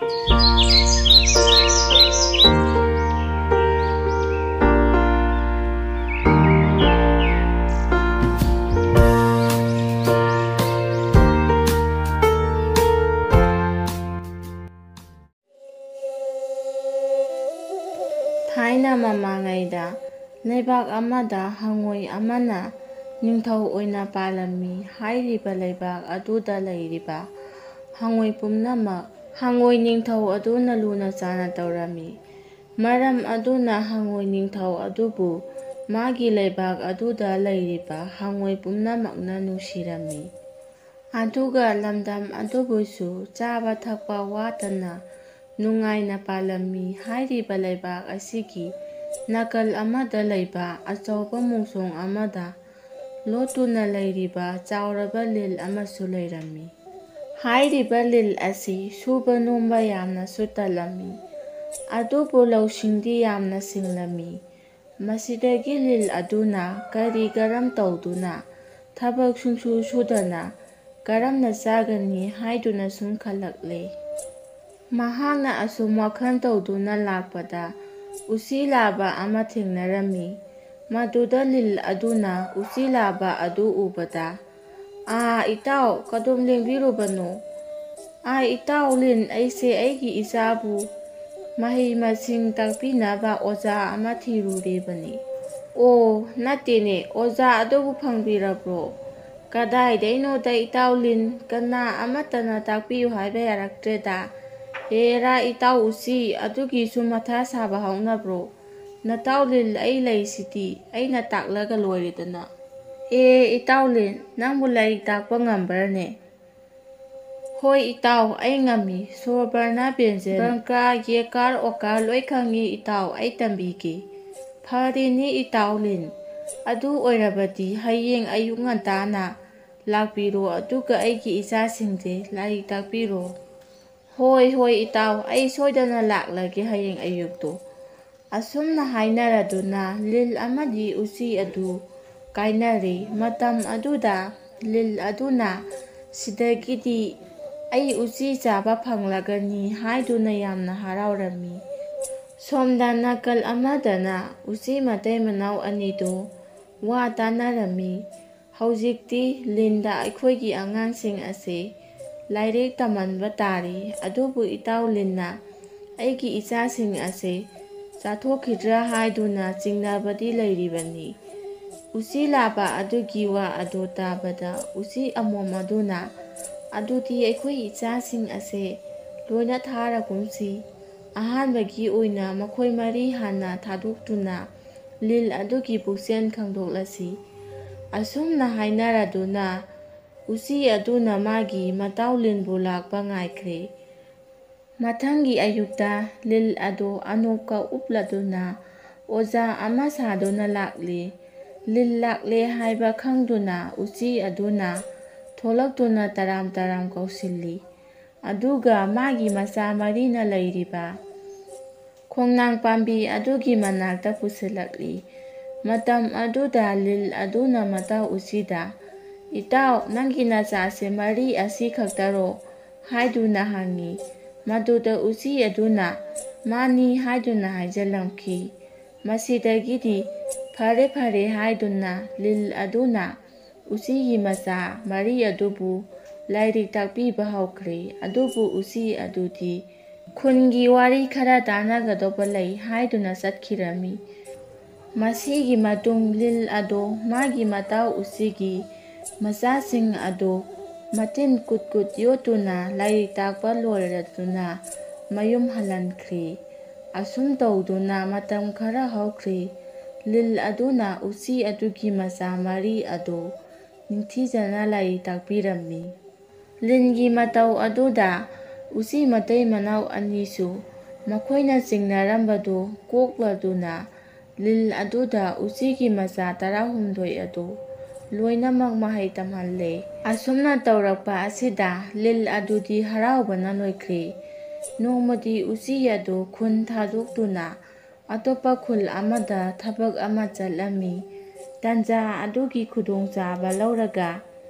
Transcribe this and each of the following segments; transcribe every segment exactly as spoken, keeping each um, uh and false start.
ꯊꯥꯏꯅ ꯃꯃꯥꯡꯉꯩꯗ ꯂꯩꯕꯥꯛ ꯑꯃꯗ ꯍꯉꯣꯏ ꯑꯃꯅ ꯅꯤꯡꯊꯧ ꯑꯣꯏꯅ ꯄꯥꯜꯂꯝꯃꯤ꯫ ꯍꯥꯏꯔꯤꯕ ꯂꯩꯕꯥꯛ ꯑꯗꯨꯗ ꯂꯩꯔꯤꯕ ꯍꯉꯣꯏ ꯄꯨꯝꯅꯃꯛ ꯍꯉꯣꯏ ꯅꯤꯡꯊꯧ ꯑꯗꯨꯅ ꯂꯨꯅ ꯆꯥꯟꯅ ꯇꯧꯔꯝꯃꯤ꯫ ꯃꯔꯝ ꯑꯗꯨꯅ ꯍꯉꯣꯏ ꯅꯤꯡꯊꯧ ꯑꯗꯨꯕꯨ ꯃꯥꯒꯤ ꯂꯩꯕꯥꯛ ꯑꯗꯨꯗ ꯂꯩꯔꯤꯕ ꯍꯉꯣꯏ ꯄꯨꯝꯅꯃꯛꯅ ꯅꯨꯡꯁꯤꯔꯝꯃꯤ꯫ ꯑꯗꯨꯒ ꯂꯝꯗꯝ ꯑꯗꯨꯕꯨꯁꯨ ꯆꯥꯕ ꯊꯛꯄ ꯋꯥꯠꯇꯅ ꯅꯨꯡꯉꯥꯏꯅ ꯄꯥꯜꯂꯝꯃꯤ꯫ ꯍꯥꯏꯔꯤꯕ ꯂꯩꯕꯥꯛ ꯑꯁꯤꯒꯤ ꯅꯥꯀꯜ ꯑꯃꯗ ꯂꯩꯕ ꯑꯆꯧꯕ ꯃꯣꯡꯁꯣꯡ ꯑꯃꯗ ꯂꯣꯠꯇꯨꯅ ꯂꯩꯔꯤꯕ ꯆꯥꯎꯔꯕ ꯂꯤꯜ ꯑꯃꯁꯨ ꯂꯩꯔꯝꯃꯤ꯫ ꯍꯥꯏꯔꯤꯕ ꯂꯤꯜ ꯑꯁꯤ ꯁꯨꯕ ꯅꯣꯝꯕ ꯌꯥꯝꯅꯁꯨ ꯇꯜꯂꯝꯃꯤ꯫ ꯑꯗꯨꯕꯨ ꯂꯧꯁꯤꯡꯗꯤ ꯌꯥꯝꯅ ꯁꯤꯡꯂꯝꯃꯤ꯫ ꯃꯁꯤꯗꯒꯤ ꯂꯤꯜ ꯑꯗꯨꯅ ꯀꯔꯤ ꯀꯔꯝ ꯇꯧꯗꯨꯅ ꯊꯕꯛ ꯁꯨꯡꯁꯨ ꯁꯨꯗꯅ ꯀꯔꯝꯅ ꯆꯥꯒꯅꯤ ꯍꯥꯏꯗꯨꯅ ꯁꯨꯝ ꯈꯜꯂꯛꯂꯦ꯫ ꯃꯍꯥꯛꯅ ꯑꯁꯨꯝ ꯋꯥꯈꯜ ꯇꯧꯗꯨꯅ ꯂꯥꯛꯄꯗ ꯎꯆꯤ ꯂꯥꯕ ꯑꯃ ꯊꯦꯡꯅꯔꯝꯃꯤ꯫ ꯃꯗꯨꯗ ꯂꯤꯜ ꯑꯗꯨꯅ ꯎꯆꯤ ꯂꯥꯕ ꯑꯗꯨ ꯎꯕꯗ, "ꯑꯥ, ꯏꯇꯥꯎ, ꯀꯗꯣꯝ ꯂꯦꯡꯕꯤꯔꯨꯕꯅꯣ?" "ꯑꯥ, ꯏꯇꯥꯎ ꯂꯤꯟ, ꯑꯩꯁꯦ ꯑꯩꯒꯤ ꯏꯆꯥꯕꯨ ꯃꯍꯩ ꯃꯁꯤꯡ ꯇꯥꯛꯄꯤꯅꯕ ꯑꯣꯖꯥ ꯑꯃ ꯊꯤꯔꯨꯔꯤꯕꯅꯤ꯫" "ꯑꯣ, ꯅꯠꯇꯦꯅꯦ, ꯑꯣꯖꯥ ꯑꯗꯨꯕꯨ ꯐꯪꯕꯤꯔꯕ꯭ꯔꯣ?" "ꯀꯗꯥꯏꯗꯩꯅꯣꯗ ꯏꯇꯥꯎ ꯂꯤꯟ, ꯀꯅꯥ ꯑꯃꯠꯇꯅ ꯇꯥꯛꯄꯤꯌꯨ ꯍꯥꯏꯕ ꯌꯥꯔꯛꯇ꯭ꯔꯦꯗ꯫" "ꯍꯦꯔꯥ ꯏꯇꯥꯎ ꯎꯆꯤ, ꯑꯗꯨꯒꯤꯁꯨ ꯃꯊꯥ ꯁꯥꯕ ꯍꯧꯅꯕ꯭ꯔꯣ? ꯅꯇꯥꯎ ꯂꯤꯜ ꯑꯩ ꯂꯩꯁꯤꯗꯤ, ꯑꯩꯅ ꯇꯥꯛꯂꯒ ꯂꯣꯏꯔꯦꯗꯅ꯫" "ꯑꯦ ꯏꯇꯥꯎ ꯂꯤꯟ, ꯅꯪꯕꯨ ꯂꯥꯏꯔꯤꯛ ꯇꯥꯛꯄ ꯉꯝꯕ꯭ꯔꯅꯦ?" "ꯍꯣꯏ ꯏꯇꯥꯎ, ꯑꯩ ꯉꯝꯃꯤ꯫ ꯁꯣꯔ ꯕꯔꯅ ꯕꯦꯟꯖꯟ, ꯕꯪꯀ꯭ꯔꯥ, ꯌꯦꯀꯥꯔ, ꯑꯣꯀꯥꯔ ꯂꯣꯏ ꯈꯪꯉꯤ ꯏꯇꯥꯎ, ꯑꯩ ꯇꯝꯕꯤꯒꯦ꯫" "ꯐꯔꯦꯅꯦ ꯏꯇꯥꯎ ꯂꯤꯟ, ꯑꯗꯨ ꯑꯣꯏꯔꯕꯗꯤ ꯍꯌꯦꯡ ꯑꯌꯨꯛ ꯉꯟꯇꯥꯅ ꯂꯥꯛꯄꯤꯔꯣ, ꯑꯗꯨꯒ ꯑꯩꯒꯤ ꯏꯆꯥꯁꯤꯡꯁꯦ ꯂꯥꯏꯔꯤꯛ ꯇꯥꯛꯄꯤꯔꯣ꯫" "ꯍꯣꯏ, ꯍꯣꯏ ꯏꯇꯥꯎ, ꯑꯩ ꯁꯣꯏꯗꯅ ꯂꯥꯛꯂꯒꯦ ꯍꯌꯦꯡ ꯑꯌꯨꯛꯇꯣ꯫" ꯑꯁꯨꯝꯅ ꯍꯥꯏꯅꯔꯗꯨꯅ ꯂꯤꯜ ꯑꯃꯗꯤ ꯎꯆꯤ ꯑꯗꯨ ꯀꯥꯏꯅꯔꯦ꯫ ꯃꯇꯝ ꯑꯗꯨꯗ ꯂꯤꯜ ꯑꯗꯨꯅ ꯁꯤꯗꯒꯤꯗꯤ "ꯑꯩ ꯎꯆꯤ ꯆꯥꯕ ꯐꯪꯂꯒꯅꯤ" ꯍꯥꯏꯗꯨꯅ ꯌꯥꯝꯅ ꯍꯔꯥꯎꯔꯝꯃꯤ꯫ ꯁꯣꯝꯗ ꯅꯥꯀꯜ ꯑꯃꯗꯅ ꯎꯆꯤ ꯃꯇꯩ ꯃꯅꯥꯎ ꯑꯅꯤꯗꯨ ꯋꯥ ꯇꯥꯅꯔꯝꯃꯤ꯫ "ꯍꯧꯖꯤꯛꯇꯤ ꯂꯤꯟꯗ ꯑꯩꯈꯣꯏꯒꯤ ꯑꯉꯥꯡꯁꯤꯡ ꯑꯁꯤ ꯂꯥꯏꯔꯤꯛ ꯇꯝꯍꯟꯕ ꯇꯥꯔꯤ, ꯑꯗꯨꯕꯨ ꯏꯇꯥꯎ ꯂꯤꯟꯅ ꯑꯩꯒꯤ ꯏꯆꯥꯁꯤꯡ ꯑꯁꯤ ꯆꯥꯊꯣꯛꯈꯤꯗ꯭ꯔꯥ ꯍꯥꯏꯗꯨꯅ ꯆꯤꯡꯅꯕꯗꯤ ꯂꯩꯔꯤꯕꯅꯤ"꯫ ꯎꯆꯤ ꯂꯥꯕ ꯑꯗꯨꯒꯤ ꯋꯥ ꯑꯗꯨ ꯇꯥꯕꯗ ꯎꯆꯤ ꯑꯃꯣꯝ ꯑꯗꯨꯅ, "ꯑꯗꯨꯗꯤ ꯑꯩꯈꯣꯏ ꯏꯆꯥꯁꯤꯡ ꯑꯁꯦ ꯂꯣꯏꯅ ꯊꯥꯔꯒꯨꯝꯁꯤ꯫ ꯑꯍꯥꯟꯕꯒꯤ ꯑꯣꯏꯅ ꯃꯈꯣꯏ ꯃꯔꯤ ꯍꯥꯟꯅ ꯊꯥꯗꯣꯛꯇꯨꯅ ꯂꯤꯜ ꯑꯗꯨꯒꯤ ꯄꯨꯛꯆꯦꯜ ꯈꯪꯗꯣꯛꯂꯁꯤ"꯫ ꯑꯁꯨꯝꯅ ꯍꯥꯏꯅꯔꯗꯨꯅ ꯎꯆꯤ ꯑꯗꯨꯅ ꯃꯥꯒꯤ ꯃꯇꯥꯎ ꯂꯤꯟꯕꯨ ꯂꯥꯛꯄ ꯉꯥꯏꯈ꯭ꯔꯦ꯫ ꯃꯊꯪꯒꯤ ꯑꯌꯨꯛꯇ ꯂꯤꯜ ꯑꯗꯨ ꯑꯅꯣꯞꯀ ꯎꯞꯂꯗꯨꯅ ꯑꯣꯖꯥ ꯑꯃ ꯁꯥꯗꯨꯅ ꯂꯥꯛꯂꯤ꯫ ꯂꯤꯜ ꯂꯥꯛꯂꯦ ꯍꯥꯏꯕ ꯈꯪꯗꯨꯅ ꯎꯆꯤ ꯑꯗꯨꯅ ꯊꯣꯛꯂꯛꯇꯨꯅ ꯇꯔꯥꯝ ꯇꯔꯥꯝ ꯀꯧꯁꯤꯜꯂꯤ꯫ ꯑꯗꯨꯒ ꯃꯥꯒꯤ ꯃꯆꯥ ꯃꯔꯤꯅ ꯂꯩꯔꯤꯕ ꯈꯣꯡꯅꯥꯡ ꯄꯥꯝꯕꯤ ꯑꯗꯨꯒꯤ ꯃꯅꯥꯛꯇ ꯄꯨꯁꯤꯜꯂꯛꯂꯤ꯫ ꯃꯇꯝ ꯑꯗꯨꯗ ꯂꯤꯜ ꯑꯗꯨꯅ ꯃꯇꯥꯎ ꯎꯆꯤꯗ, "ꯏꯇꯥꯎ, ꯅꯪꯒꯤ ꯅꯆꯥꯁꯦ ꯃꯔꯤ ꯑꯁꯤ ꯈꯛꯇꯔꯣ?" ꯍꯥꯏꯗꯨꯅ ꯍꯪꯉꯤ꯫ ꯃꯗꯨꯗ ꯎꯆꯤ ꯑꯗꯨꯅ, "ꯃꯥꯅꯤ" ꯍꯥꯏꯗꯨꯅ ꯍꯥꯏꯖꯤꯜꯂꯝꯈꯤ꯫ ꯃꯁꯤꯗꯒꯤꯗꯤ "ꯐꯔꯦ, ꯐꯔꯦ" ꯍꯥꯏꯗꯨꯅ ꯂꯤꯜ ꯑꯗꯨꯅ ꯎꯆꯤꯒꯤ ꯃꯆꯥ ꯃꯔꯤ ꯑꯗꯨꯕꯨ ꯂꯥꯏꯔꯤꯛ ꯇꯥꯛꯄꯤꯕ ꯍꯧꯈ꯭ꯔꯦ꯫ ꯑꯗꯨꯕꯨ ꯎꯆꯤ ꯑꯗꯨꯗꯤ ꯈꯨꯟꯒꯤ ꯋꯥꯔꯤ ꯈꯔ ꯇꯥꯟꯅꯒꯗꯧꯕ ꯂꯩ ꯍꯥꯏꯗꯨꯅ ꯆꯠꯈꯤꯔꯝꯃꯤ꯫ ꯃꯁꯤꯒꯤ ꯃꯇꯨꯡ ꯂꯤꯜ ꯑꯗꯣ ꯃꯥꯒꯤ ꯃꯇꯥꯎ ꯎꯆꯤꯒꯤ ꯃꯆꯥꯁꯤꯡ ꯑꯗꯨ ꯃꯇꯤꯟ ꯀꯨꯠ ꯀꯨꯠ ꯌꯣꯠꯇꯨꯅ ꯂꯥꯏꯔꯤꯛ ꯇꯥꯛꯄ ꯂꯣꯏꯔꯗꯨꯅ ꯃꯌꯨꯝ ꯍꯜꯍꯟꯈ꯭ꯔꯦ꯫ ꯑꯁꯨꯝ ꯇꯧꯗꯨꯅ ꯃꯇꯝ ꯈꯔ ꯍꯧꯈ꯭ꯔꯦ꯫ ꯂꯤꯜ ꯑꯗꯨꯅ ꯎꯆꯤ ꯑꯗꯨꯒꯤ ꯃꯆꯥ ꯃꯔꯤ ꯑꯗꯨ ꯅꯤꯡꯊꯤꯖꯅ ꯂꯥꯏꯔꯤꯛ ꯇꯥꯛꯄꯤꯔꯝꯃꯤ꯫ ꯂꯤꯟꯒꯤ ꯃꯇꯧ ꯑꯗꯨꯗ ꯎꯆꯤ ꯃꯇꯩ ꯃꯅꯥꯎ ꯑꯅꯤꯁꯨ ꯃꯈꯣꯏꯅ ꯆꯤꯡꯅꯔꯝꯕꯗꯨ ꯀꯣꯛꯂꯗꯨꯅ ꯂꯤꯜ ꯑꯗꯨꯗ ꯎꯆꯤꯒꯤ ꯃꯆꯥ ꯇꯔꯥꯍꯨꯝꯗꯣꯏ ꯑꯗꯨ ꯂꯣꯏꯅꯃꯛ ꯃꯍꯩ ꯇꯝꯍꯜꯂꯦ꯫ ꯑꯁꯨꯝꯅ ꯇꯧꯔꯛꯄ ꯑꯁꯤꯗ ꯂꯤꯜ ꯑꯗꯨꯗꯤ ꯍꯔꯥꯎꯕꯅ ꯂꯣꯏꯈ꯭ꯔꯦ꯫ ꯅꯣꯡꯃꯗꯤ ꯎꯆꯤ ꯑꯗꯨ ꯈꯨꯟ ꯊꯥꯗꯣꯛꯇꯨꯅ ꯑꯇꯣꯞꯄ ꯈꯨꯜ ꯑꯃꯗ ꯊꯕꯛ ꯑꯃ ꯆꯠꯂꯝꯃꯤ꯫ ꯇꯟꯖꯥ ꯑꯗꯨꯒꯤ ꯈꯨꯗꯣꯡꯆꯥꯕ ꯂꯧꯔꯒ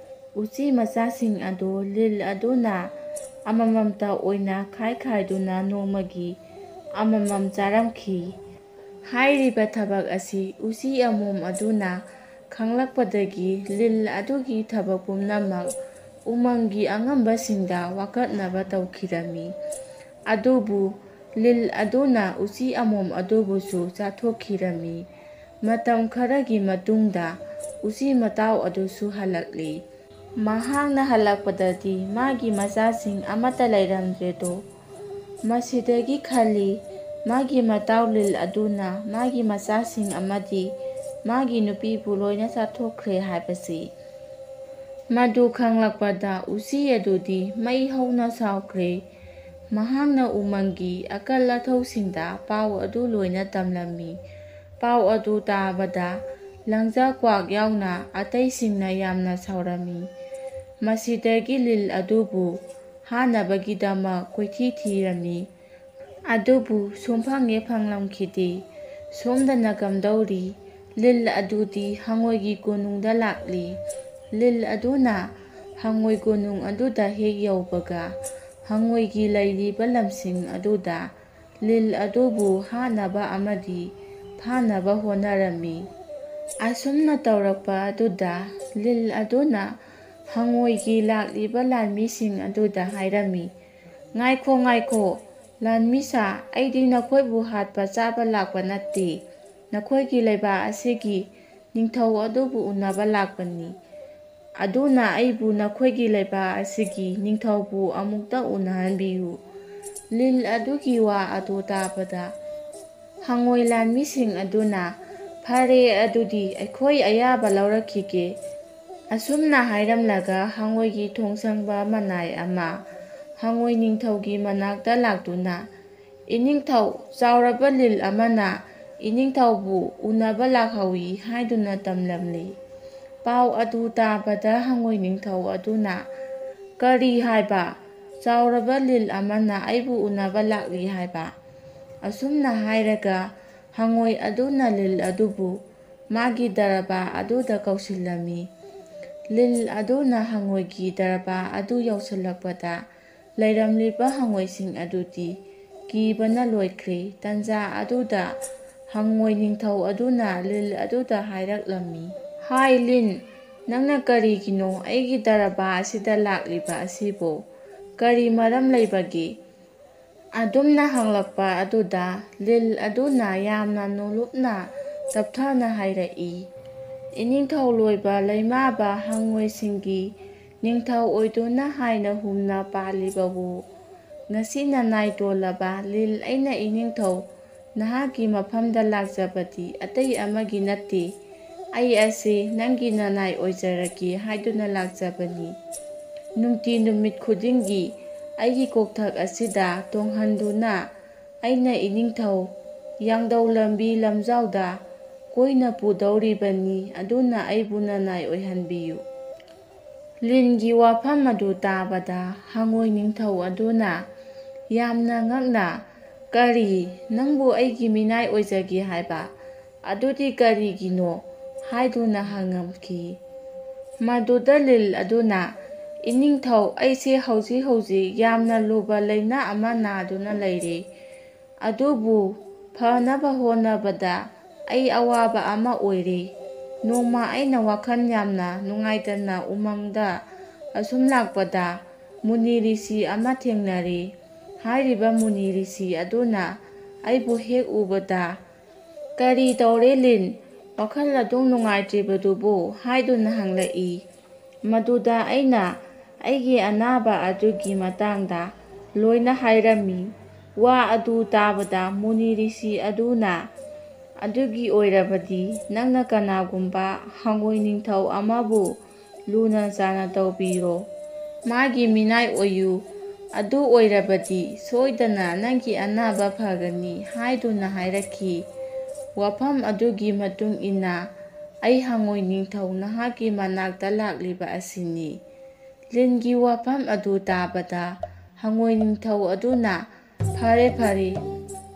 ꯎꯆꯤ ꯃꯆꯥꯁꯤꯡ ꯑꯗꯨ ꯂꯤꯜ ꯑꯗꯨꯅ ꯑꯃꯃꯝꯇ ꯑꯣꯏꯅ ꯈꯥꯏ ꯈꯥꯏꯗꯨꯅ ꯅꯣꯡꯃꯒꯤ ꯑꯃꯃꯝ ꯆꯥꯔꯝꯈꯤ꯫ ꯍꯥꯏꯔꯤꯕ ꯊꯕꯛ ꯑꯁꯤ ꯎꯆꯤ ꯑꯃꯣꯝ ꯑꯗꯨꯅ ꯈꯪꯂꯛꯄꯗꯒꯤ ꯂꯤꯜ ꯑꯗꯨꯒꯤ ꯊꯕꯛ ꯄꯨꯝꯅꯃꯛ ꯎꯃꯪꯒꯤ ꯑꯉꯝꯕꯁꯤꯡꯗ ꯋꯥꯀꯠꯅꯕ ꯇꯧꯈꯤꯔꯝꯃꯤ꯫ ꯑꯗꯨꯕꯨ ꯂꯤꯜ ꯑꯗꯨꯅ ꯎꯆꯤ ꯑꯃꯣꯝ ꯑꯗꯨꯕꯨꯁꯨ ꯆꯥꯊꯣꯛꯈꯤꯔꯝꯃꯤ꯫ ꯃꯇꯝ ꯈꯔꯒꯤ ꯃꯇꯨꯡꯗ ꯎꯆꯤ ꯃꯇꯥꯎ ꯑꯗꯨꯁꯨ ꯍꯜꯂꯛꯂꯤ꯫ ꯃꯍꯥꯛꯅ ꯍꯜꯂꯛꯄꯗꯗꯤ ꯃꯥꯒꯤ ꯃꯆꯥꯁꯤꯡ ꯑꯃꯠꯇ ꯂꯩꯔꯝꯗ꯭ꯔꯦꯗꯣ꯫ ꯃꯁꯤꯗꯒꯤ ꯈꯜꯂꯤ, ꯃꯥꯒꯤ ꯃꯇꯥꯎ ꯂꯤꯜ ꯑꯗꯨꯅ ꯃꯥꯒꯤ ꯃꯆꯥꯁꯤꯡ ꯑꯃꯗꯤ ꯃꯥꯒꯤ ꯅꯨꯄꯤꯕꯨ ꯂꯣꯏꯅ ꯆꯥꯊꯣꯛꯈ꯭ꯔꯦ ꯍꯥꯏꯕꯁꯤ꯫ ꯃꯗꯨ ꯈꯪꯂꯛꯄꯗ ꯎꯆꯤ ꯑꯗꯨꯗꯤ ꯃꯩ ꯍꯧꯅ ꯁꯥꯎꯈ꯭ꯔꯦ꯫ ꯃꯍꯥꯛꯅ ꯎꯃꯪꯒꯤ ꯑꯀꯜ ꯑꯊꯧꯁꯤꯡꯗ ꯄꯥꯎ ꯑꯗꯨ ꯂꯣꯏꯅ ꯇꯝꯂꯝꯃꯤ꯫ ꯄꯥꯎ ꯑꯗꯨ ꯇꯥꯕꯗ ꯂꯪꯖꯥ ꯀ꯭ꯋꯥꯛ ꯌꯥꯎꯅ ꯑꯇꯩꯁꯤꯡꯅ ꯌꯥꯝꯅ ꯁꯥꯎꯔꯝꯃꯤ꯫ ꯃꯁꯤꯗꯒꯤ ꯂꯤꯜ ꯑꯗꯨꯕꯨ ꯍꯥꯠꯅꯕꯒꯤꯗꯃꯛ ꯀꯣꯏꯊꯤ ꯊꯤꯔꯝꯃꯤ꯫ ꯑꯗꯨꯕꯨ ꯁꯨꯝꯐꯪ ꯍꯦꯛ ꯐꯪꯂꯝꯈꯤꯗꯦ꯫ ꯁꯣꯝꯗꯅ ꯀꯝꯗꯧꯔꯤ? ꯂꯤꯜ ꯑꯗꯨꯗꯤ ꯍꯉꯣꯏꯒꯤ ꯀꯣꯅꯨꯡꯗ ꯂꯥꯛꯂꯤ꯫ ꯂꯤꯜ ꯑꯗꯨꯅ ꯍꯉꯣꯏ ꯀꯣꯅꯨꯡ ꯑꯗꯨꯗ ꯍꯦꯛ ꯌꯧꯕꯒ, ꯍꯉꯣꯏꯒꯤ ꯂꯩꯔꯤꯕ ꯂꯝꯁꯤꯡ ꯑꯗꯨꯗ ꯂꯤꯜ ꯑꯗꯨꯕꯨ ꯍꯥꯠꯅꯕ ꯑꯃꯗꯤ ꯐꯥꯅꯕ ꯍꯣꯠꯅꯔꯝꯃꯤ꯫ ꯑꯁꯨꯝꯅ ꯇꯧꯔꯛꯄ ꯑꯗꯨꯗ ꯂꯤꯜ ꯑꯗꯨꯅ ꯍꯉꯣꯏꯒꯤ ꯂꯥꯛꯂꯤꯕ ꯂꯥꯟꯃꯤꯁꯤꯡ ꯑꯗꯨꯗ ꯍꯥꯏꯔꯝꯃꯤ, "ꯉꯥꯏꯈꯣ, ꯉꯥꯏꯈꯣ, ꯂꯥꯟꯃꯤꯁꯥ, ꯑꯩꯗꯤ ꯅꯈꯣꯏꯕꯨ ꯍꯥꯠꯄ ꯆꯥꯕ ꯂꯥꯛꯄ ꯅꯠꯇꯦ꯫ ꯅꯈꯣꯏꯒꯤ ꯂꯩꯕꯥꯛ ꯑꯁꯤꯒꯤ ꯅꯤꯡꯊꯧ ꯑꯗꯨꯕꯨ ꯎꯅꯕ ꯂꯥꯛꯄꯅꯤ꯫ ꯑꯗꯨꯅ ꯑꯩꯕꯨ ꯅꯈꯣꯏꯒꯤ ꯂꯩꯕꯥꯛ ꯑꯁꯤꯒꯤ ꯅꯤꯡꯊꯧꯕꯨ ꯑꯃꯨꯛꯇ ꯎꯅꯍꯟꯕꯤꯌꯨ꯫" ꯂꯤꯜ ꯑꯗꯨꯒꯤ ꯋꯥ ꯑꯗꯨ ꯇꯥꯕꯗ ꯍꯉꯣꯏ ꯂꯥꯟꯃꯤꯁꯤꯡ ꯑꯗꯨꯅ, "ꯐꯔꯦ, ꯑꯗꯨꯗꯤ ꯑꯩꯈꯣꯏ ꯑꯌꯥꯕ ꯂꯧꯔꯛꯈꯤꯒꯦ꯫" ꯑꯁꯨꯝꯅ ꯍꯥꯏꯔꯝꯂꯒ ꯍꯉꯣꯏꯒꯤ ꯊꯣꯡꯁꯪꯕ ꯃꯅꯥꯏ ꯑꯃ ꯍꯉꯣꯏ ꯅꯤꯡꯊꯧꯒꯤ ꯃꯅꯥꯛꯇ ꯂꯥꯛꯇꯨꯅ, "ꯏꯅꯤꯡꯊꯧ, ꯆꯥꯎꯔꯕ ꯂꯤꯜ ꯑꯃꯅ ꯏꯅꯤꯡꯊꯧꯕꯨ ꯎꯅꯕ ꯂꯥꯛꯍꯧꯏ" ꯍꯥꯏꯗꯨꯅ ꯇꯝꯂꯝꯂꯤ꯫ ꯄꯥꯎ ꯑꯗꯨ ꯇꯥꯕꯗ ꯍꯉꯣꯏ ꯅꯤꯡꯊꯧ ꯑꯗꯨꯅ, "ꯀꯔꯤ ꯍꯥꯏꯕ? ꯆꯥꯎꯔꯕ ꯂꯤꯜ ꯑꯃꯅ ꯑꯩꯕꯨ ꯎꯅꯕ ꯂꯥꯛꯂꯤ ꯍꯥꯏꯕ?" ꯑꯁꯨꯝꯅ ꯍꯥꯏꯔꯒ ꯍꯉꯣꯏ ꯑꯗꯨꯅ ꯂꯤꯜ ꯑꯗꯨꯕꯨ ꯃꯥꯒꯤ ꯗꯔꯕꯥꯔ ꯑꯗꯨꯗ ꯀꯧꯁꯤꯜꯂꯝꯃꯤ꯫ ꯂꯤꯜ ꯑꯗꯨꯅ ꯍꯉꯣꯏꯒꯤ ꯗꯔꯕꯥꯔ ꯑꯗꯨ ꯌꯧꯁꯤꯜꯂꯛꯄꯗ ꯂꯩꯔꯝꯂꯤꯕ ꯍꯪꯉꯣꯏꯁꯤꯡ ꯑꯗꯨꯗꯤ ꯀꯤꯕꯅ ꯂꯣꯏꯈ꯭ꯔꯦ꯫ ꯇꯟꯖꯥ ꯑꯗꯨꯗ ꯍꯪꯉꯣꯏ ꯅꯤꯡꯊꯧ ꯑꯗꯨꯅ ꯂꯤꯟ ꯑꯗꯨꯗ ꯍꯥꯏꯔꯛꯂꯝꯃꯤ, "ꯍꯥꯏ ꯂꯤꯟ, ꯅꯪꯅ ꯀꯔꯤꯒꯤꯅꯣ ꯑꯩꯒꯤ ꯗꯔꯕꯥ ꯑꯁꯤꯗ ꯂꯥꯛꯂꯤꯕ ꯑꯁꯤꯕꯨ? ꯀꯔꯤ ꯃꯔꯝ ꯂꯩꯕꯒꯦ?" ꯑꯗꯨꯝꯅ ꯍꯪꯂꯛꯄ ꯑꯗꯨꯗ ꯂꯤꯟ ꯑꯗꯨꯅ ꯌꯥꯝꯅ ꯅꯣꯂꯨꯛꯅ ꯇꯞꯊꯅ ꯍꯥꯏꯔꯛꯏ, "ꯏꯅꯤꯡꯊꯧ ꯂꯣꯏꯕ ꯂꯩꯃꯥꯕ ꯍꯪꯉꯣꯏꯁꯤꯡꯒꯤ ꯅꯤꯡꯊꯧ ꯑꯣꯏꯗꯨꯅ ꯍꯥꯏꯅ ꯍꯨꯝꯅ ꯄꯥꯜꯂꯤꯕꯕꯨ ꯉꯁꯤ ꯅꯅꯥꯏ ꯇꯣꯜꯂꯕ ꯂꯤꯟ ꯑꯩꯅ ꯏꯅꯤꯡꯊꯧ ꯅꯍꯥꯛꯀꯤ ꯃꯐꯝꯗ ꯂꯥꯛꯆꯕꯗꯤ ꯑꯇꯩ ꯑꯃꯒꯤ ꯅꯠꯇꯦ꯫ ꯑꯩ ꯑꯁꯤ ꯅꯪꯒꯤ ꯅꯅꯥꯏ ꯑꯣꯏꯖꯔꯒꯦ ꯍꯥꯏꯗꯨꯅ ꯂꯥꯛꯆꯕꯅꯤ꯫ ꯅꯨꯡꯇꯤ ꯅꯨꯃꯤꯠ ꯈꯨꯗꯤꯡꯒꯤ ꯑꯩꯒꯤ ꯀꯣꯛꯊꯛ ꯑꯁꯤꯗ ꯇꯣꯡꯍꯟꯗꯨꯅ ꯑꯩꯅ ꯏꯅꯤꯡꯊꯧ ꯌꯥꯡꯗꯧ ꯂꯝꯕꯤ ꯂꯝꯖꯥꯎꯗ ꯀꯣꯏꯅ ꯄꯨꯗꯧꯔꯤꯕꯅꯤ, ꯑꯗꯨꯅ ꯑꯩꯕꯨ ꯅꯅꯥꯏ ꯑꯣꯏꯍꯟꯕꯤꯌꯨ꯫" ꯂꯤꯟꯒꯤ ꯋꯥꯐꯝ ꯑꯗꯨ ꯇꯥꯕꯗ ꯍꯪꯉꯣꯏ ꯅꯤꯡꯊꯧ ꯑꯗꯨꯅ ꯌꯥꯝꯅ ꯉꯛꯅ, "ꯀꯔꯤ? ꯅꯪꯕꯨ ꯑꯩꯒꯤ ꯃꯤꯅꯥꯏ ꯑꯣꯏꯖꯒꯦ ꯍꯥꯏꯕ? ꯑꯗꯨꯗꯤ ꯀꯔꯤꯒꯤꯅꯣ?" ꯍꯥꯏꯗꯨꯅ ꯍꯪꯉꯝꯈꯤ꯫ ꯃꯗꯨꯗ ꯂꯤꯟ ꯑꯗꯨꯅ, "ꯏꯅꯤꯡꯊꯧ, ꯑꯩꯁꯦ ꯍꯧꯖꯤꯛ ꯍꯧꯖꯤꯛ ꯌꯥꯝꯅ ꯂꯨꯕ ꯂꯥꯏꯅꯥ ꯑꯃ ꯅꯥꯗꯨꯅ ꯂꯩꯔꯦ꯫ ꯑꯗꯨꯕꯨ ꯐꯅꯕ ꯍꯣꯠꯅꯕꯗ ꯑꯩ ꯑꯋꯥꯕ ꯑꯃ ꯑꯣꯏꯔꯦ꯫ ꯅꯣꯡꯃ ꯑꯩꯅ ꯋꯥꯈꯜ ꯌꯥꯝꯅ ꯅꯨꯡꯉꯥꯏꯇꯅ ꯎꯃꯪꯗ ꯑꯁꯨꯝ ꯂꯥꯛꯄꯗ ꯃꯨꯅꯤ ꯔꯤꯁꯤ ꯑꯃ ꯊꯦꯡꯅꯔꯦ꯫ ꯍꯥꯏꯔꯤꯕ ꯃꯨꯅꯤ ꯔꯤꯁꯤ ꯑꯗꯨꯅ ꯑꯩꯕꯨ ꯍꯦꯛ ꯎꯕꯗ, 'ꯀꯔꯤ ꯇꯧꯔꯦ ꯂꯤꯟ? ꯋꯥꯈꯜ ꯑꯗꯨꯝ ꯅꯨꯡꯉꯥꯏꯇ꯭ꯔꯤꯕꯗꯨꯕꯨ?' ꯍꯥꯏꯗꯨꯅ ꯍꯪꯂꯛꯏ꯫ ꯃꯗꯨꯗ ꯑꯩꯅ ꯑꯩꯒꯤ ꯑꯅꯥꯕ ꯑꯗꯨꯒꯤ ꯃꯇꯥꯡꯗ ꯂꯣꯏꯅ ꯍꯥꯏꯔꯝꯃꯤ꯫ ꯋꯥ ꯑꯗꯨ ꯇꯥꯕꯗ ꯃꯨꯅꯤ ꯔꯤꯁꯤ ꯑꯗꯨꯅ, "ꯑꯗꯨꯒꯤ ꯑꯣꯏꯔꯕꯗꯤ ꯅꯪꯅ ꯀꯅꯥꯒꯨꯝꯕ ꯍꯪꯉꯣꯏ ꯅꯤꯡꯊꯧ ꯑꯃꯕꯨ ꯂꯨꯅ ꯆꯥꯟꯅ ꯇꯧꯕꯤꯔꯣ꯫ ꯃꯥꯒꯤ ꯃꯤꯅꯥꯏ ꯑꯣꯏꯌꯨ꯫ ꯑꯗꯨ ꯑꯣꯏꯔꯕꯗꯤ ꯁꯣꯏꯗꯅ ꯅꯪꯒꯤ ꯑꯅꯥꯕ ꯐꯒꯅꯤ" ꯍꯥꯏꯗꯨꯅ ꯍꯥꯏꯔꯛꯈꯤ꯫ ꯋꯥꯐꯝ ꯑꯗꯨꯒꯤ ꯃꯇꯨꯡ ꯏꯟꯅ ꯑꯩ ꯍꯪꯉꯣꯏ ꯅꯤꯡꯊꯧ ꯅꯍꯥꯛꯀꯤ ꯃꯅꯥꯛꯇ ꯂꯥꯛꯂꯤꯕ ꯑꯁꯤꯅꯤ꯫ ꯂꯤꯟꯒꯤ ꯋꯥꯐꯝ ꯑꯗꯨ ꯇꯥꯕꯗ ꯍꯪꯉꯣꯏ ꯅꯤꯡꯊꯧ ꯑꯗꯨꯅ, "ꯐꯔꯦ, ꯐꯔꯦ,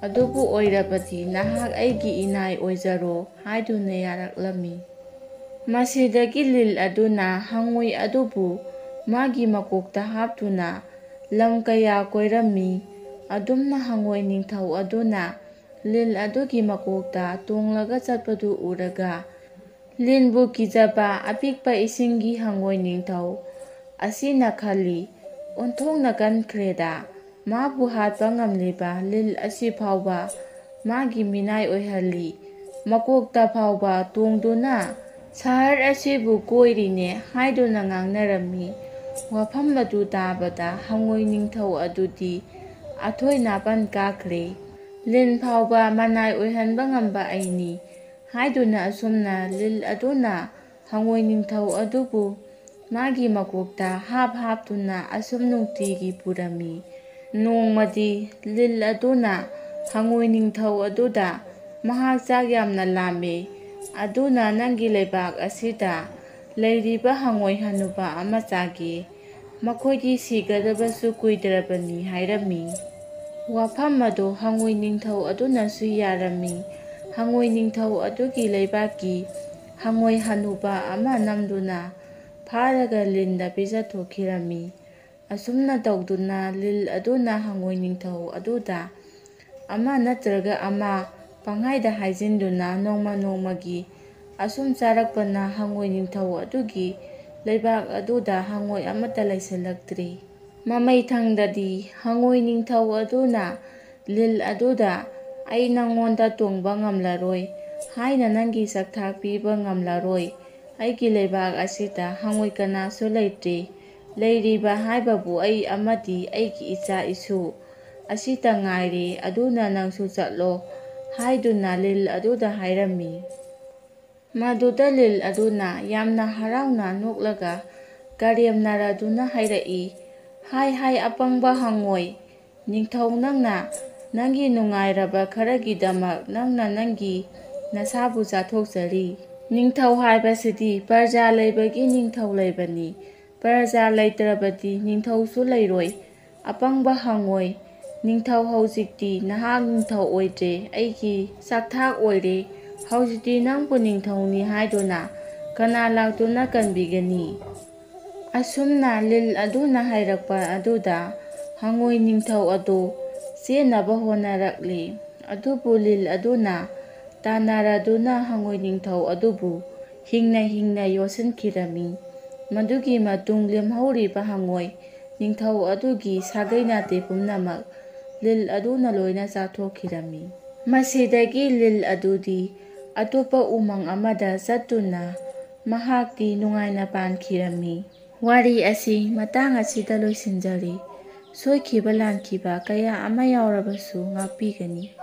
ꯑꯗꯨꯕꯨ ꯑꯣꯏꯔꯕꯗꯤ ꯅꯍꯥꯛ ꯑꯩꯒꯤ ꯏꯅꯥꯏ ꯑꯣꯏꯖꯔꯣ" ꯍꯥꯏꯗꯨꯅ ꯌꯥꯔꯛꯂꯝꯃꯤ꯫ ꯃꯁꯤꯗꯒꯤ ꯂꯤꯟ ꯑꯗꯨꯅ ꯍꯪꯉꯣꯏ ꯑꯗꯨꯕꯨ ꯃꯥꯒꯤ ꯃꯀꯣꯛꯇ ꯍꯥꯞꯇꯨꯅ ꯂꯝ ꯀꯌꯥ ꯀꯣꯏꯔꯝꯃꯤ꯫ ꯑꯗꯨꯝꯅ ꯍꯉꯣꯏ ꯅꯤꯡꯊꯧ ꯑꯗꯨꯅ ꯂꯤꯟ ꯑꯗꯨꯒꯤ ꯃꯀꯣꯛꯇ ꯇꯣꯡꯂꯒ ꯆꯠꯄꯗꯨ ꯎꯔꯒ, ꯂꯤꯟꯕꯨ ꯀꯤꯖꯕ ꯑꯄꯤꯛꯄ ꯏꯁꯤꯡꯒꯤ ꯍꯉꯣꯏ ꯅꯤꯡꯊꯧ ꯑꯁꯤꯅ ꯈꯜꯂꯤ, "ꯑꯣꯟꯊꯣꯛꯅ ꯀꯟꯈ꯭ꯔꯦꯗ, ꯃꯥꯕꯨ ꯍꯥꯠꯄ ꯉꯝꯂꯤꯕ ꯂꯤꯟ ꯑꯁꯤ ꯐꯥꯎꯕ ꯃꯥꯒꯤ ꯃꯤꯅꯥꯏ ꯑꯣꯏꯍꯜꯂꯤ, ꯃꯀꯣꯛꯇ ꯐꯥꯎꯕ ꯇꯣꯡꯗꯨꯅ ꯁꯍꯔ ꯑꯁꯤꯕꯨ ꯀꯣꯏꯔꯤꯅꯦ" ꯍꯥꯏꯗꯨꯅ ꯉꯥꯡꯅꯔꯝꯃꯤ꯫ ꯋꯥꯐꯝ ꯑꯗꯨ ꯇꯥꯕꯗ ꯍꯉꯣꯏ ꯅꯤꯡꯊꯧ ꯑꯗꯨꯗꯤ ꯑꯊꯣꯏ ꯅꯥꯄꯟ ꯀꯥꯈ꯭ꯔꯦ꯫ "ꯂꯤꯟ ꯐꯥꯎꯕ ꯃꯅꯥꯏ ꯑꯣꯏꯍꯟꯕ ꯉꯝꯕ ꯑꯩꯅꯤ" ꯍꯥꯏꯗꯨꯅ ꯑꯁꯨꯝꯅ ꯂꯤꯟ ꯑꯗꯨꯅ ꯍꯉꯣꯏ ꯅꯤꯡꯊꯧ ꯑꯗꯨꯕꯨ ꯃꯥꯒꯤ ꯃꯀꯣꯛꯇ ꯍꯥꯞ ꯍꯥꯞꯇꯨꯅ ꯑꯁꯨꯝ ꯅꯨꯡꯇꯤꯒꯤ ꯄꯨꯔꯝꯃꯤ꯫ ꯅꯣꯡꯃꯗꯤ ꯂꯤꯟ ꯑꯗꯨꯅ ꯍꯉꯣꯏ ꯅꯤꯡꯊꯧ ꯑꯗꯨꯗ, "ꯃꯍꯥꯛ ꯆꯥꯛ ꯌꯥꯝꯅ ꯂꯥꯝꯃꯦ, ꯑꯗꯨꯅ ꯅꯪꯒꯤ ꯂꯩꯕꯥꯛ ꯑꯁꯤꯗ ꯂꯩꯔꯤꯕ ꯍꯉꯣꯏ ꯍꯅꯨꯕ ꯑꯃ ꯆꯥꯒꯦ꯫ ꯃꯈꯣꯏꯗꯤ ꯁꯤꯒꯗꯕꯁꯨ ꯀꯨꯏꯗ꯭ꯔꯕꯅꯤ" ꯍꯥꯏꯔꯝꯃꯤ꯫ ꯋꯥꯐꯝ ꯑꯗꯨ ꯍꯉꯣꯏ ꯅꯤꯡꯊꯧ ꯑꯗꯨꯅꯁꯨ ꯌꯥꯔꯝꯃꯤ꯫ ꯍꯉꯣꯏ ꯅꯤꯡꯊꯧ ꯑꯗꯨꯒꯤ ꯂꯩꯕꯥꯛꯀꯤ ꯍꯉꯣꯏ ꯍꯅꯨꯕ ꯑꯃ ꯅꯝꯗꯨꯅ ꯐꯥꯔꯒ ꯂꯤꯟꯗ ꯄꯤꯖꯊꯣꯛꯈꯤꯔꯝꯃꯤ꯫ ꯑꯁꯨꯝꯅ ꯇꯧꯗꯨꯅ ꯂꯤꯟ ꯑꯗꯨꯅ ꯍꯉꯣꯏ ꯅꯤꯡꯊꯧ ꯑꯗꯨꯗ ꯑꯃ ꯅꯠꯇ꯭ꯔꯒ ꯑꯃ ꯄꯪꯍꯥꯏꯗ ꯍꯥꯏꯖꯤꯟꯗꯨꯅ ꯅꯣꯡꯃ ꯅꯣꯡꯃꯒꯤ ꯑꯁꯨꯝ ꯆꯥꯔꯛꯄꯅ ꯍꯉꯣꯏ ꯅꯤꯡꯊꯧ ꯑꯗꯨꯒꯤ ꯂꯩꯕꯥꯛ ꯑꯗꯨꯗ ꯍꯉꯣꯏ ꯑꯃꯠꯇ ꯂꯩꯁꯤꯜꯂꯛꯇ꯭ꯔꯦ꯫ ꯃꯃꯩꯊꯪꯗꯗꯤ ꯍꯉꯣꯏ ꯅꯤꯡꯊꯧ ꯑꯗꯨꯅ ꯂꯤꯟ ꯑꯗꯨꯗ, "ꯑꯩ ꯅꯪꯉꯣꯟꯗ ꯇꯣꯡꯕ ꯉꯝꯂꯔꯣꯏ ꯍꯥꯏꯅ ꯅꯪꯒꯤ ꯆꯥꯛꯊꯥꯛ ꯄꯤꯕ ꯉꯝꯂꯔꯣꯏ꯫ ꯑꯩꯒꯤ ꯂꯩꯕꯥꯛ ꯑꯁꯤꯗ ꯍꯉꯣꯏ ꯀꯅꯥꯁꯨ ꯂꯩꯇ꯭ꯔꯦ꯫ ꯂꯩꯔꯤꯕ ꯍꯥꯏꯕꯕꯨ ꯑꯩ ꯑꯃꯗꯤ ꯑꯩꯒꯤ ꯏꯆꯥ ꯏꯁꯨ ꯑꯁꯤꯇ ꯉꯥꯏꯔꯦ꯫ ꯑꯗꯨꯅ ꯅꯪꯁꯨ ꯆꯠꯂꯣ" ꯍꯥꯏꯗꯨꯅ ꯂꯤꯟ ꯑꯗꯨꯗ ꯍꯥꯏꯔꯝꯃꯤ꯫ ꯃꯗꯨꯗ ꯂꯤꯟ ꯑꯗꯨꯅ ꯌꯥꯝꯅ ꯍꯔꯥꯎꯅ ꯅꯣꯛꯂꯒ ꯀꯔꯦꯝꯅꯔꯗꯨꯅ ꯍꯥꯏꯔꯛꯏ, "ꯍꯥꯏ ꯍꯥꯏ, ꯑꯄꯪꯕ ꯍꯉꯣꯏ, ꯅꯤꯡꯊꯧ ꯅꯪꯅ ꯅꯪꯒꯤ ꯅꯨꯡꯉꯥꯏꯔꯕ ꯈꯔꯒꯤꯗꯃꯛ ꯅꯪꯅ ꯅꯪꯒꯤ ꯅꯁꯥꯕꯨ ꯆꯥꯊꯣꯛꯆꯔꯤ꯫ ꯅꯤꯡꯊꯧ ꯍꯥꯏꯕꯁꯤꯗꯤ ꯄ꯭ꯔꯖꯥ ꯂꯩꯕꯒꯤ ꯅꯤꯡꯊꯧ ꯂꯩꯕꯅꯤ꯫ ꯄ꯭ꯔꯖꯥ ꯂꯩꯇ꯭ꯔꯕꯗꯤ ꯅꯤꯡꯊꯧꯁꯨ ꯂꯩꯔꯣꯏ꯫ ꯑꯄꯪꯕ ꯍꯉꯣꯏ, ꯅꯤꯡꯊꯧ ꯍꯧꯖꯤꯛꯇꯤ ꯅꯍꯥꯛ ꯅꯤꯡꯊꯧ ꯑꯣꯏꯗ꯭ꯔꯦ, ꯑꯩꯒꯤ ꯆꯥꯛꯊꯥꯛ ꯑꯣꯏꯔꯦ꯫ ꯍꯧꯖꯤꯛꯇꯤ ꯅꯪꯕꯨ ꯅꯤꯡꯊꯧꯅꯤ ꯍꯥꯏꯗꯨꯅ ꯀꯅꯥ ꯂꯥꯛꯇꯨꯅ ꯀꯟꯕꯤꯒꯅꯤ?" ꯑꯁꯨꯝꯅ ꯂꯤꯜ ꯑꯗꯨꯅ ꯍꯥꯏꯔꯛꯄ ꯑꯗꯨꯗ ꯍꯉꯣꯏ ꯅꯤꯡꯊꯧ ꯑꯗꯨ ꯆꯦꯟꯅꯕ ꯍꯣꯠꯅꯔꯛꯂꯤ꯫ ꯑꯗꯨꯕꯨ ꯂꯤꯜ ꯑꯗꯨꯅ ꯇꯥꯟꯅꯔꯗꯨꯅ ꯍꯉꯣꯏ ꯅꯤꯡꯊꯧ ꯑꯗꯨꯕꯨ ꯍꯤꯡꯅ ꯍꯤꯡꯅ ꯌꯣꯠꯁꯤꯟꯈꯤꯔꯝꯃꯤ꯫ ꯃꯗꯨꯒꯤ ꯃꯇꯨꯡ ꯂꯦꯝꯍꯧꯔꯤꯕ ꯍꯉꯣꯏ ꯅꯤꯡꯊꯧ ꯑꯗꯨꯒꯤ ꯁꯥꯒꯩ ꯅꯥꯇꯩ ꯄꯨꯝꯅꯃꯛ ꯂꯤꯜ ꯑꯗꯨꯅ ꯂꯣꯏꯅ ꯆꯥꯊꯣꯛꯈꯤꯔꯝꯃꯤ꯫ ꯃꯁꯤꯗꯒꯤ ꯂꯤꯜ ꯑꯗꯨꯗꯤ ꯑꯇꯣꯞꯄ ꯎꯃꯪ ꯑꯃꯗ ꯆꯠꯇꯨꯅ ꯃꯍꯥꯛꯇꯤ ꯅꯨꯡꯉꯥꯏꯅ ꯄꯥꯟꯈꯤꯔꯝꯃꯤ꯫ ꯋꯥꯔꯤ ꯑꯁꯤ ꯃꯇꯥꯡ ꯑꯁꯤꯗ ꯂꯣꯏꯁꯤꯟꯖꯔꯤ꯫ ꯁꯣꯏꯈꯤꯕ ꯂꯥꯟꯈꯤꯕ ꯀꯌꯥ ꯑꯃ ꯌꯥꯎꯔꯕꯁꯨ ꯉꯥꯛꯄꯤꯒꯅꯤ꯫